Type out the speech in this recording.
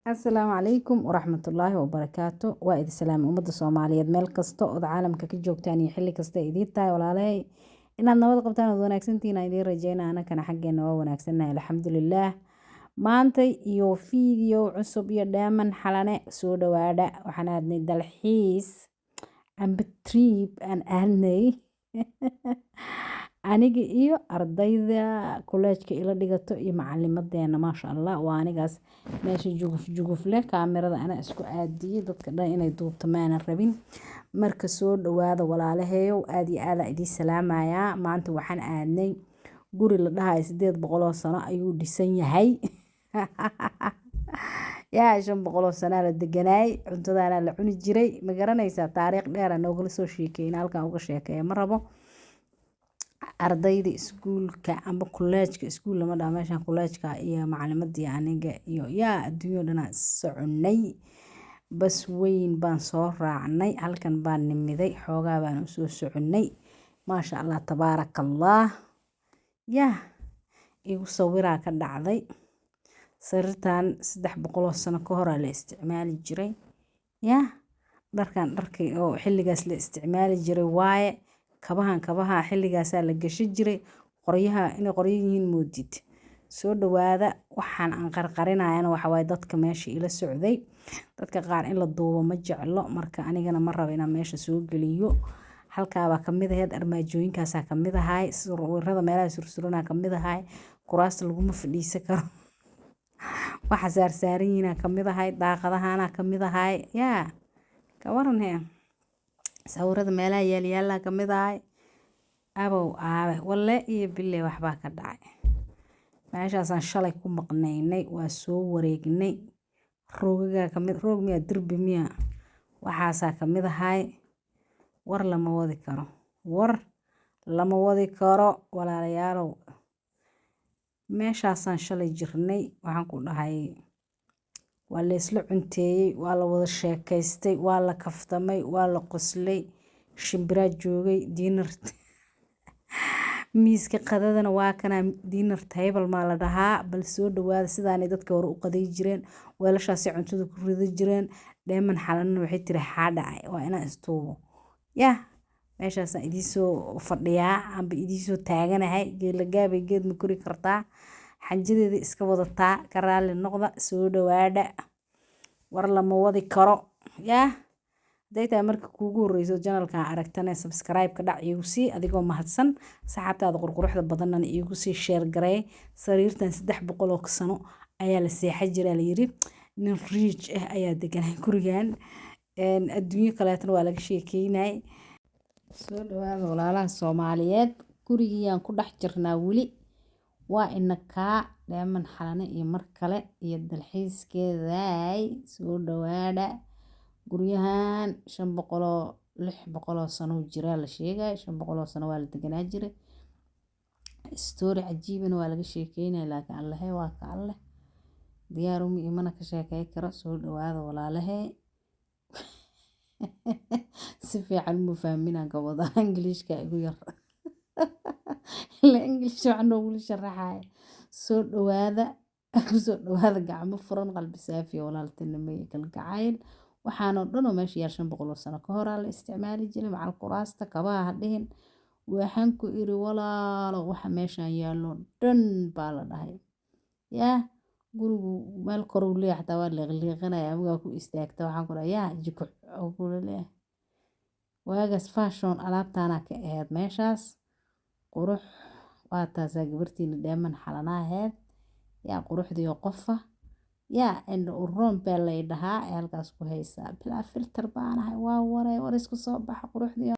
Asalaamu calaykum waraxmatullaahi wabarakaatu. Waa idin salaamay ummadda Soomaaliyeed meel kasta ood caalamka ka joogtaan iyo xilli kasta idiin tahay. Walaalahay, inaad nabad qabtaan ood wanaagsantihiin aan idiin rajeynaa. Anakana xaggeena waa wanaagsannahay, alxamdulilaah. Maanta iyo video cusub iyo Dheeman Xalane. Soo dhawaadha. Waxaan aadnay dalxiis amba trip aan aadnay, aniga iyo ardayda kuleejka ila dhigato iyo macalimadeena, maasha Allah. Waa anigaas meesha juguf juguf leh. Kaamirada anaa isku aadiyey, dadka dhan inay duubto maanan rabin. Marka soo dhawaada, walaalaheyow, aad iyo aad aan idiin salaamayaa. Maanta waxaan aadnay guri la dhahayo 800 sano ayuu dhisan yahay. Yaa 500 sanaa la deganaay, cuntadaana la cuni jiray, ma garanaysaa? Taariikh dheer aa noogala soo sheekeyna, halkan uga sheekeeya ma rabo. Ardayda iskuulka amba kuleejka, iskuul lama dhaha meeshan, kuleejka iyo macalimadii, aniga iyo yaa adduunyo dhan aan soconay. Bas weyn baan soo raacnay, halkan baan nimiday, xoogaa baan usoo soconay. Maasha Allah, tabaaraka Allah. Yaa igu sawiraa ka dhacday. Sariirtan 300 sano ka horaa la isticmaali jiray. Yaa dharkan dharkii oo xilligaas la isticmaali jiray waaye. Kabahan kabaha xilligaasaa la gashi jiray. Qoryaha inay qoryo yihiin moodid. Soo dhawaada. Waxaan aan qarqarinayana waxa waaye dadka meesha ila socday. Dadka qaar in la duubo ma jeclo, marka anigana ma rabo inaan meesha soo geliyo. Halkaabaa kamid ahayd, armaajooyinkaasaa kamid ahay, sawirada meelaha sursuranaa kamid ahay, kuraasta laguma fadhiisan karo waxa saarsaaran yihiin kamid ahay, daaqadahaana kamid ahay. Yaa ka waran hee, sawirada meelaha yaalyaalaa kamid ahay. Abow aabe, walle iyo bille, waxbaa ka dhacay meeshaasaan shalay ku maqnaynay. Waa soo wareegnay. Roogagaa kamid, roog miya, derbi miya, waxaasaa kamid ahay. War lama wadi karo, war lama wadi karo, walaalayaalow. Meeshaasaan shalay jirnay. Waxaan ku dhahay, waa la isla cunteeyey, waa la wada sheekaystay, waa la kaftamay, waa la qoslay. Shimbiraa joogay dinner miiska qadadana. Waa kana dinner table maa la dhahaa. Bal soo dhawaada. Sidaanay dadka hore u qaday jireen, weelashaasay cuntada ku ridi jireen. Dheeman Xalanna waxay tiri, "Xaa dhacay? Waa inaan istuubo." Yah, meeshaasaan idiin soo fadhiyaa amba idiin soo taaganahay. Geelagaabay geed ma kori kartaa? Xanjadeeda iska wadataa. Ka raali noqda. Soo dhawaadha. War lama wadi karo. Yah, hadday tahay marka kuugu horeyso channelkan aragtana, subscribe-ka dhac iigu sii adigoo mahadsan. Saxaabtaada qurquruxda badanna iigu sii share garee. Sariirtan 300 oo sano ayaa la seexa jiraa la yiri. Nin rich ah ayaa deganaa gurigan. Adduunyo kaleetana waa laga sheekeynay. Soo dhawaada, walaalaha Soomaaliyeed. Gurigiyaan ku dhex jirnaa weli. Waa inakaa Dheeman Xalane iyo mar kale iyo dalxiiskeedaay. Soo dhawaada. Guryahan 500, 600 sano jiraa la sheegay. 500 sano waa la deganaa jiray. Story cajiibana waa laga sheekeynaya, laakiin Allahe waa ka Alleh, diyaar uma imana ka sheekey karo. Soo dhawaada, walaalahey. Si fiican uma fahminaan ka wadaa, Ingiliishka igu yar ila English wax noogula sharaxaya. Soo dhawaada, kusoo dhawaada gacmo furan, qalbi saafi, walaaltinimo iyo kalgacayl. Waxaanoo dhan oo meesha yaal 500 sano ka horaa la isticmaali jiray, macal kuraasta, kabaha ha dhihin. Waxaan ku iri, walaalo, waxa meeshan yaallo dhan baa la dhahay. Yaa gurigu meel kor uu leeyahay, xataa waa liiqliiqanaya amigaa ku istaagta. Waxaan ku dhahay, yaa jiko oo kula leeyahay. Waagaas fashion alaabtaana ka ahayd meeshaas qurux. Waa taasaa gabartiina Dheeman Xalanaa ahayd. Yaa quruxdii qofa, yaa indho uroon baa lay dhahaa ee halkaas ku haysaa. Bilaa filter baanahay. Waa waray, war isku soo baxa quruxdii.